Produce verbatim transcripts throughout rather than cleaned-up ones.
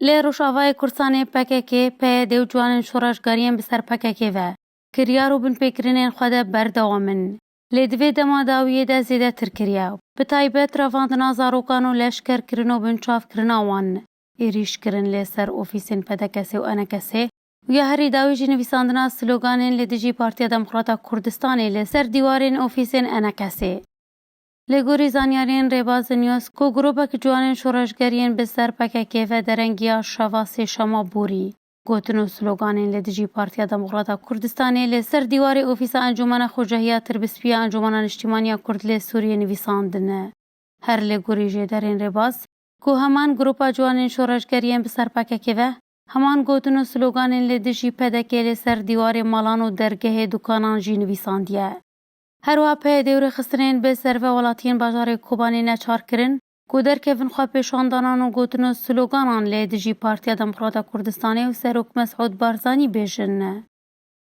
Li Rojavayê Kurdistanê P K K, P Y D û ciwanên şoreşgeriyên bi ser P K K ve kiryar û binpêkirinên xwe de berdewam in. Lê di vê dema dawiyê de zêdetir kiriye. Bi taybet revandina zarokan û leşkerkirin û binçavkirina wan êrîş kirin li ser ofîsên P D K S û E N K S û ya herî dawî jî nivîsandina sloganên li dijî Partiya Demokrata Kurdistanê li ser dîwarên ofîsên E N K S. Li gorî zanyariyên Rêbaz News ku grûpek ciwanên şoreşger yên bi ser P K K ve derengiya şeva sêşema borî, gotin û sloganên li dijî Partiya Demokrata Kurdistanê li ser dîwarê ofîsa Encûmena Xocehiya Tirbispî ya Encûmena Niştîmaniya Kurd li Sûriyê nivîsandine. Her li gorî jêderên Rêbaz, ku heman grûpa ciwanên şoreşger yên bi ser P K K ve, heman gotin û sloganên li dijî P D K li ser dîwarê malan û dergehê dukanan jî nivîsandiye. Her wiha P Y D û rêxistinên bi serve welatiyên bajarê Kobanê neçar kirin ku derkevin xwe pêşandanan û gotin û sloganan li dijî Partiya Demokrata Kurdistanê û Serok Mesûd Barzanî bêjin.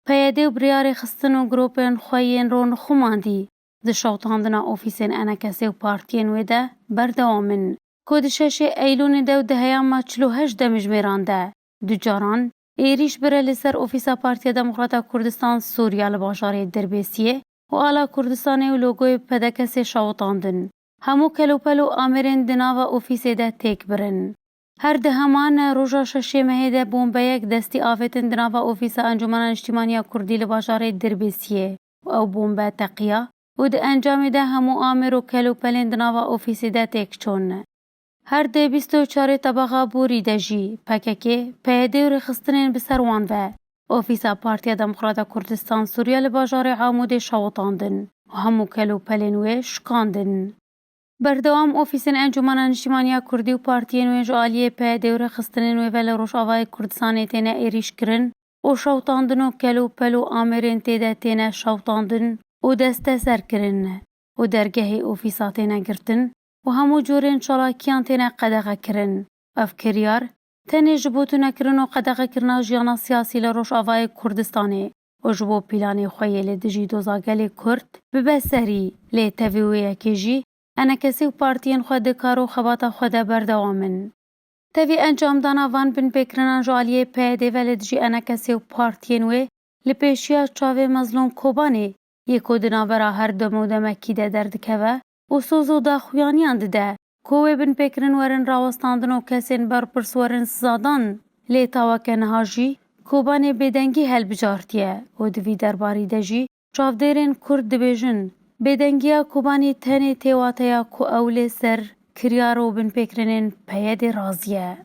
P Y D û bi rêya rêxistin û grûpên xwe yên ronixumandî di şewitandina ofîsên E N K S û partiyên wê de berdewam in ku di şeşê Eylûnê de û di heyama çil û heşt demjimêran de du caran êrîş bire li ser ofîsa Partiya Demokrata Kurdistan Sûriya li bajarê Dirbêsiyê û Ala Kurdistanê û logoyê P D K S'ê şewitandin. Hemû kelûpel û amêrên di nava ofîsê de têk birin. Her di heman roja şeşê mehê de bombeyek destî avêtin di nava ofîsa Encûmena Niştîmaniya Kurdî li bajarê Dirbêsiyê û ew bombe teqiya û di encamê de hemû amêr û kelûpelên di nava ofîsê de têk çûn. Her di bîst û çarê tebaxa borî de jî P K K, P Y D û rêxistinên bi ser wan ve ofîsa Partiya Demokrata Kurdistan Sûriye li bajarê Amûdê şewitandin û hemû kelûpelên wê şikandin. Berdewam ofîsên Encûmena Niştîmaniya Kurdî û partiyên wê ji aliyê P Y D û rêxistinên wê ve li Rojavayê Kurdistanê têne êrîş kirin û şewitandin û kelûpel û amêrên tê de têne şewitandin û desteser kirin û dergehê ofîsa têne girtin û hemû cûrên çalakiyan têne qedexekirin. Ev kiryar tenê ji bo tunekirin û qedexekirina jiyana siyasî li Rojavayê Kurdistanê û ji bo pîlanê xwe yê li dijî doza gelê Kurd bibe serî, lê tevî wê yekê jî E N K S û partiyên xwe di kar û xebata xwe de berdewam in. Tevî encamdana van binpêkirinan ji aliyê P Y D ve li dijî E N K S û partiyên wê li pêşiya çavê Mezlûm Kobanê yê ku di navbera her dem û demekî de derdikeve û soz û daxuyaniyan dide ku wê binpêkirin werin rawestandin û kesên berpirs werin sizadan. Lê ta weke niha jî Kobanê bêdengî helbijartiye û di vî derbarî de jî çavdêrên Kurd dibêjin, bêdengiya Kobanî tenê tê wateya ku ew lê ser kiryar û binpêkirinên P Y D'ê razî ye.